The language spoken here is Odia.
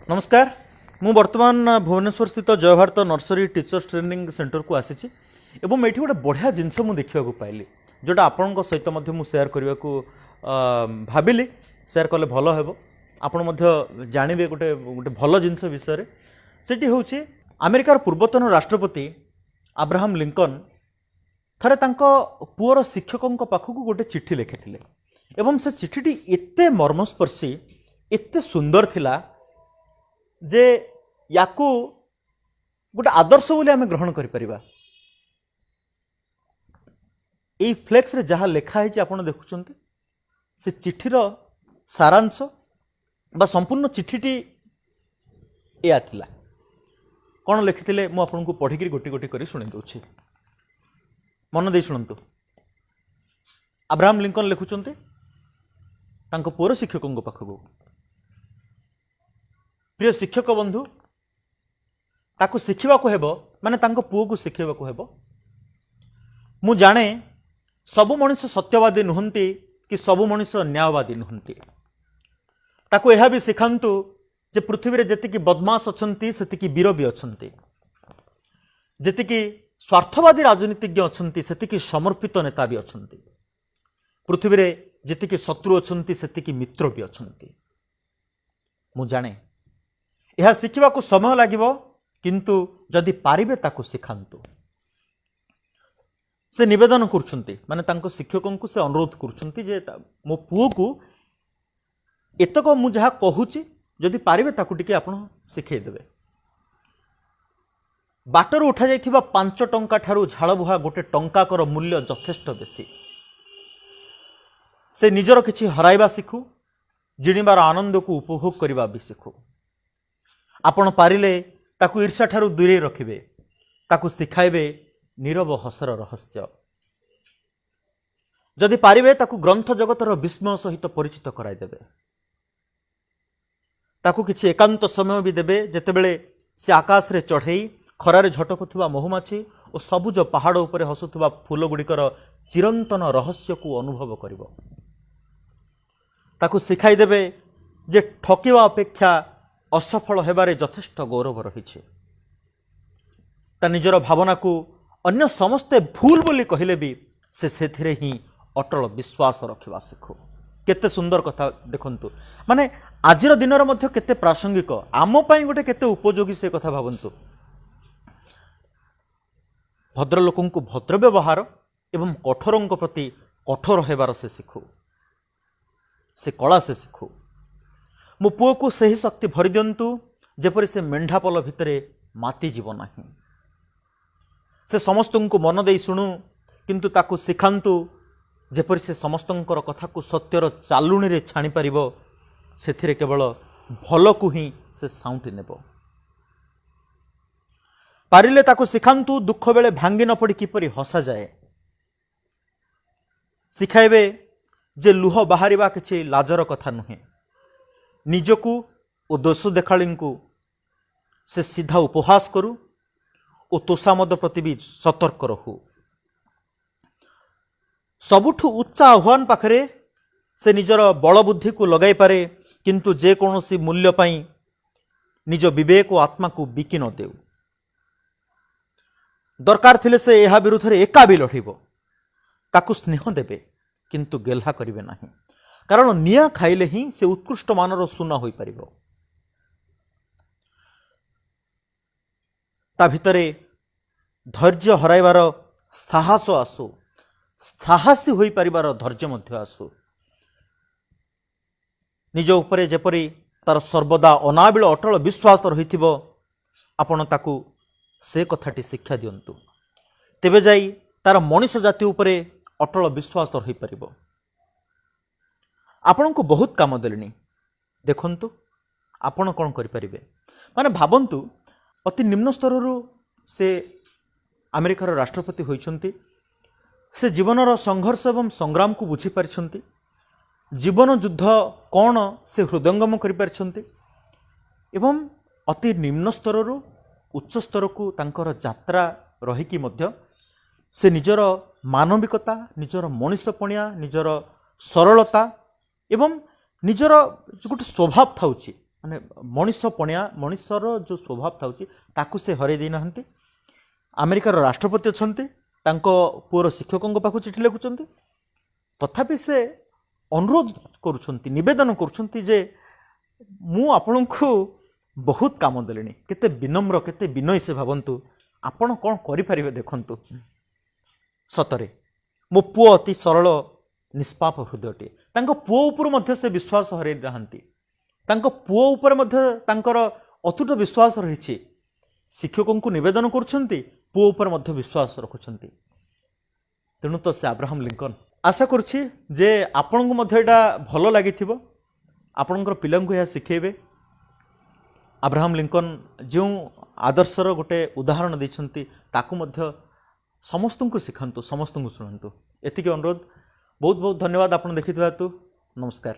ନମସ୍କାର। ମୁଁ ବର୍ତ୍ତମାନ ଭୁବନେଶ୍ୱର ସ୍ଥିତ ଜୟଭାରତ ନର୍ସରୀ ଟିଚର୍ସ ଟ୍ରେନିଂ ସେଣ୍ଟରକୁ ଆସିଛି ଏବଂ ଏଇଠି ଗୋଟେ ବଢ଼ିଆ ଜିନିଷ ମୁଁ ଦେଖିବାକୁ ପାଇଲି, ଯେଉଁଟା ଆପଣଙ୍କ ସହିତ ମଧ୍ୟ ମୁଁ ସେୟାର କରିବାକୁ ଭାବିଲି। ସେୟାର କଲେ ଭଲ ହେବ, ଆପଣ ମଧ୍ୟ ଜାଣିବେ ଗୋଟେ ଗୋଟେ ଭଲ ଜିନିଷ ବିଷୟରେ। ସେଠି ହେଉଛି ଆମେରିକାର ପୂର୍ବତନ ରାଷ୍ଟ୍ରପତି ଆବ୍ରାହମ ଲିଙ୍କନ ଥରେ ତାଙ୍କ ପୁଅର ଶିକ୍ଷକଙ୍କ ପାଖକୁ ଗୋଟେ ଚିଠି ଲେଖିଥିଲେ ଏବଂ ସେ ଚିଠିଟି ଏତେ ମର୍ମସ୍ପର୍ଶୀ, ଏତେ ସୁନ୍ଦର ଥିଲା ଯେ ୟାକୁ ଗୋଟେ ଆଦର୍ଶ ବୋଲି ଆମେ ଗ୍ରହଣ କରିପାରିବା। ଏଇ ଫ୍ଲେକ୍ସରେ ଯାହା ଲେଖା ହେଇଛି ଆପଣ ଦେଖୁଛନ୍ତି, ସେ ଚିଠିର ସାରାଂଶ ବା ସମ୍ପୂର୍ଣ୍ଣ ଚିଠିଟି ଏୟା ଥିଲା। କ'ଣ ଲେଖିଥିଲେ, ମୁଁ ଆପଣଙ୍କୁ ପଢ଼ିକିରି ଗୋଟି ଗୋଟି କରି ଶୁଣେଇ ଦେଉଛି। ମନ ଦେଇ ଶୁଣନ୍ତୁ। ଆବ୍ରାହମ ଲିଙ୍କନ ଲେଖୁଛନ୍ତି ତାଙ୍କ ପୁଅର ଶିକ୍ଷକଙ୍କ ପାଖକୁ। ପ୍ରିୟ ଶିକ୍ଷକ ବନ୍ଧୁ, ତାକୁ ଶିଖିବାକୁ ହେବ, ମାନେ ତାଙ୍କ ପୁଅକୁ ଶିଖେଇବାକୁ ହେବ। ମୁଁ ଜାଣେ, ସବୁ ମଣିଷ ସତ୍ୟବାଦୀ ନୁହନ୍ତି କି ସବୁ ମଣିଷ ନ୍ୟାୟବାଦୀ ନୁହନ୍ତି। ତାକୁ ଏହା ବି ଶିଖାନ୍ତୁ ଯେ ପୃଥିବୀରେ ଯେତିକି ବଦମାସ ଅଛନ୍ତି, ସେତିକି ବୀର ବି ଅଛନ୍ତି। ଯେତିକି ସ୍ୱାର୍ଥବାଦୀ ରାଜନୀତିଜ୍ଞ ଅଛନ୍ତି, ସେତିକି ସମର୍ପିତ ନେତା ବି ଅଛନ୍ତି। ପୃଥିବୀରେ ଯେତିକି ଶତ୍ରୁ ଅଛନ୍ତି, ସେତିକି ମିତ୍ର ବି ଅଛନ୍ତି। ମୁଁ ଜାଣେ, ଏହା ଶିଖିବାକୁ ସମୟ ଲାଗିବ, କିନ୍ତୁ ଯଦି ପାରିବେ ତାକୁ ଶିଖାନ୍ତୁ। ସେ ନିବେଦନ କରୁଛନ୍ତି, ମାନେ ତାଙ୍କ ଶିକ୍ଷକଙ୍କୁ ସେ ଅନୁରୋଧ କରୁଛନ୍ତି ଯେ ମୋ ପୁଅକୁ ଏତକ ମୁଁ ଯାହା କହୁଛି, ଯଦି ପାରିବେ ତାକୁ ଟିକେ ଆପଣ ଶିଖେଇ ଦେବେ। ବାଟରୁ ଉଠାଯାଇଥିବା 5 ଟଙ୍କା ଠାରୁ ଝାଳବୁହା ଗୋଟେ ଟଙ୍କାକର ମୂଲ୍ୟ ଯଥେଷ୍ଟ ବେଶୀ। ସେ ନିଜର କିଛି ହରାଇବା ଶିଖୁ, ଜିଣିବାର ଆନନ୍ଦକୁ ଉପଭୋଗ କରିବା ବି ଶିଖୁ। ଆପଣ ପାରିଲେ ତାକୁ ଈର୍ଷା ଠାରୁ ଦୂରେଇ ରଖିବେ। ତାକୁ ଶିଖାଇବେ ନୀରବ ହସର ରହସ୍ୟ। ଯଦି ପାରିବେ ତାକୁ ଗ୍ରନ୍ଥ ଜଗତର ବିସ୍ମୟ ସହିତ ପରିଚିତ କରାଇଦେବେ। ତାକୁ କିଛି ଏକାନ୍ତ ସମୟ ବି ଦେବେ, ଯେତେବେଳେ ସେ ଆକାଶରେ ଚଢ଼େଇ, ଖରାରେ ଝଟକୁଥିବା ମହୁମାଛି ଓ ସବୁଜ ପାହାଡ଼ ଉପରେ ହସୁଥିବା ଫୁଲଗୁଡ଼ିକର ଚିରନ୍ତନ ରହସ୍ୟକୁ ଅନୁଭବ କରିବ। ତାକୁ ଶିଖାଇ ଦେବେ ଯେ ଠକିବା ଅପେକ୍ଷା ଅସଫଳ ହେବାରେ ଯଥେଷ୍ଟ ଗୌରବ ରହିଛି। ତା ନିଜର ଭାବନାକୁ ଅନ୍ୟ ସମସ୍ତେ ଭୁଲ ବୋଲି କହିଲେ ବି ସେ ସେଥିରେ ହିଁ ଅଟଳ ବିଶ୍ୱାସ ରଖିବା ଶିଖୁ। କେତେ ସୁନ୍ଦର କଥା ଦେଖନ୍ତୁ, ମାନେ ଆଜିର ଦିନରେ ମଧ୍ୟ କେତେ ପ୍ରାସଙ୍ଗିକ, ଆମ ପାଇଁ ଗୋଟେ କେତେ ଉପଯୋଗୀ ସେ କଥା ଭାବନ୍ତୁ। ଭଦ୍ରଲୋକଙ୍କୁ ଭଦ୍ର ବ୍ୟବହାର ଏବଂ କଠୋରଙ୍କ ପ୍ରତି କଠୋର ହେବାର ସେ ଶିଖୁ, ସେ କଳା ସେ ଶିଖୁ। ମୋ ପୁଅକୁ ସେହି ଶକ୍ତି ଭରି ଦିଅନ୍ତୁ, ଯେପରି ସେ ମେଣ୍ଢାପଲ ଭିତରେ ମାତିଯିବ ନାହିଁ। ସେ ସମସ୍ତଙ୍କୁ ମନ ଦେଇ ଶୁଣୁ, କିନ୍ତୁ ତାକୁ ଶିଖାନ୍ତୁ ଯେପରି ସେ ସମସ୍ତଙ୍କର କଥାକୁ ସତ୍ୟର ଚାଲୁଣିରେ ଛାଣିପାରିବ, ସେଥିରେ କେବଳ ଭଲକୁ ହିଁ ସେ ସାଉଁଟି ନେବ। ପାରିଲେ ତାକୁ ଶିଖାନ୍ତୁ ଦୁଃଖ ବେଳେ ଭାଙ୍ଗି ନ ପଡ଼ି କିପରି ହସାଯାଏ। ଶିଖାଇବେ ଯେ ଲୁହ ବାହାରିବା କିଛି ଲାଜର କଥା ନୁହେଁ। ନିଜକୁ ଓ ଦୋଷ ଦେଖାଳିଙ୍କୁ ସେ ସିଧା ଉପହାସ କରୁ ଓ ତୋଷାମଦ ପ୍ରତି ବି ସତର୍କ ରହୁ। ସବୁଠୁ ଉଚ୍ଚ ଆହ୍ୱାନ ପାଖରେ ସେ ନିଜର ବଳବୁଦ୍ଧିକୁ ଲଗାଇପାରେ, କିନ୍ତୁ ଯେକୌଣସି ମୂଲ୍ୟ ପାଇଁ ନିଜ ବିବେକ ଓ ଆତ୍ମାକୁ ବିକି ନ ଦେଉ। ଦରକାର ଥିଲେ ସେ ଏହା ବିରୁଦ୍ଧରେ ଏକା ବି ଲଢ଼ିବ। ତାକୁ ସ୍ନେହ ଦେବେ, କିନ୍ତୁ ଗେହ୍ଲା କରିବେ ନାହିଁ, କାରଣ ନିଆଁ ଖାଇଲେ ହିଁ ସେ ଉତ୍କୃଷ୍ଟ ମାନର ସୁନା ହୋଇପାରିବ। ତା ଭିତରେ ଧୈର୍ଯ୍ୟ ହରାଇବାର ସାହସ ଆସୁ, ସାହସୀ ହୋଇପାରିବାର ଧୈର୍ଯ୍ୟ ମଧ୍ୟ ଆସୁ। ନିଜ ଉପରେ ଯେପରି ତାର ସର୍ବଦା ଅନାବିଳ ଅଟଳ ବିଶ୍ୱାସ ରହିଥିବ, ଆପଣ ତାକୁ ସେ କଥାଟି ଶିକ୍ଷା ଦିଅନ୍ତୁ। ତେବେ ଯାଇ ତାର ମଣିଷ ଜାତି ଉପରେ ଅଟଳ ବିଶ୍ୱାସ ରହିପାରିବ। ଆପଣଙ୍କୁ ବହୁତ କାମ ଦେଲିଣି, ଦେଖନ୍ତୁ ଆପଣ କ'ଣ କରିପାରିବେ। ମାନେ ଭାବନ୍ତୁ, ଅତି ନିମ୍ନ ସ୍ତରରୁ ସେ ଆମେରିକାର ରାଷ୍ଟ୍ରପତି ହୋଇଛନ୍ତି। ସେ ଜୀବନର ସଂଘର୍ଷ ଏବଂ ସଂଗ୍ରାମକୁ ବୁଝିପାରିଛନ୍ତି। ଜୀବନ ଯୁଦ୍ଧ କ'ଣ ସେ ହୃଦୟଙ୍ଗମ କରିପାରିଛନ୍ତି ଏବଂ ଅତି ନିମ୍ନ ସ୍ତରରୁ ଉଚ୍ଚ ସ୍ତରକୁ ତାଙ୍କର ଯାତ୍ରା ରହିକି ମଧ୍ୟ ସେ ନିଜର ମାନବିକତା, ନିଜର ମଣିଷପଣିଆ, ନିଜର ସରଳତା ଏବଂ ନିଜର ଗୋଟେ ସ୍ୱଭାବ ଥାଉଛି। ମାନେ ମଣିଷ ପଣିଆ, ମଣିଷର ଯେଉଁ ସ୍ୱଭାବ ଥାଉଛି, ତାକୁ ସେ ହରାଇ ଦେଇନାହାନ୍ତି। ଆମେରିକାର ରାଷ୍ଟ୍ରପତି ଅଛନ୍ତି, ତାଙ୍କ ପୁଅର ଶିକ୍ଷକଙ୍କ ପାଖକୁ ଚିଠି ଲେଖୁଛନ୍ତି, ତଥାପି ସେ ଅନୁରୋଧ କରୁଛନ୍ତି, ନିବେଦନ କରୁଛନ୍ତି ଯେ ମୁଁ ଆପଣଙ୍କୁ ବହୁତ କାମ ଦେଲିଣି। କେତେ ବିନମ୍ର, କେତେ ବିନୟୀ ସେ ଭାବନ୍ତୁ। ଆପଣ କ'ଣ କରିପାରିବେ ଦେଖନ୍ତୁ। ସତରେ ମୋ ପୁଅ ଅତି ସରଳ, ନିଷ୍ପାପ ହୃଦୟଟିଏ। ତାଙ୍କ ପୁଅ ଉପରୁ ମଧ୍ୟ ସେ ବିଶ୍ୱାସ ହରାଇ ନାହାନ୍ତି। ତାଙ୍କ ପୁଅ ଉପରେ ମଧ୍ୟ ତାଙ୍କର ଅତୁଟ ବିଶ୍ୱାସ ରହିଛି। ଶିକ୍ଷକଙ୍କୁ ନିବେଦନ କରୁଛନ୍ତି, ପୁଅ ଉପରେ ମଧ୍ୟ ବିଶ୍ୱାସ ରଖୁଛନ୍ତି। ତେଣୁ ତ ସେ ଆବ୍ରାହମ ଲିଙ୍କନ। ଆଶା କରୁଛି ଯେ ଆପଣଙ୍କୁ ମଧ୍ୟ ଏଇଟା ଭଲ ଲାଗିଥିବ। ଆପଣଙ୍କର ପିଲାଙ୍କୁ ଏହା ଶିଖେଇବେ। ଆବ୍ରାହମ ଲିଙ୍କନ ଯେଉଁ ଆଦର୍ଶର ଗୋଟେ ଉଦାହରଣ ଦେଇଛନ୍ତି, ତାକୁ ମଧ୍ୟ ସମସ୍ତଙ୍କୁ ଶିଖାନ୍ତୁ, ସମସ୍ତଙ୍କୁ ଶୁଣାନ୍ତୁ, ଏତିକି ଅନୁରୋଧ। ବହୁତ ବହୁତ ଧନ୍ୟବାଦ ଆପଣ ଦେଖିଥିବା ହେତୁ। ନମସ୍କାର।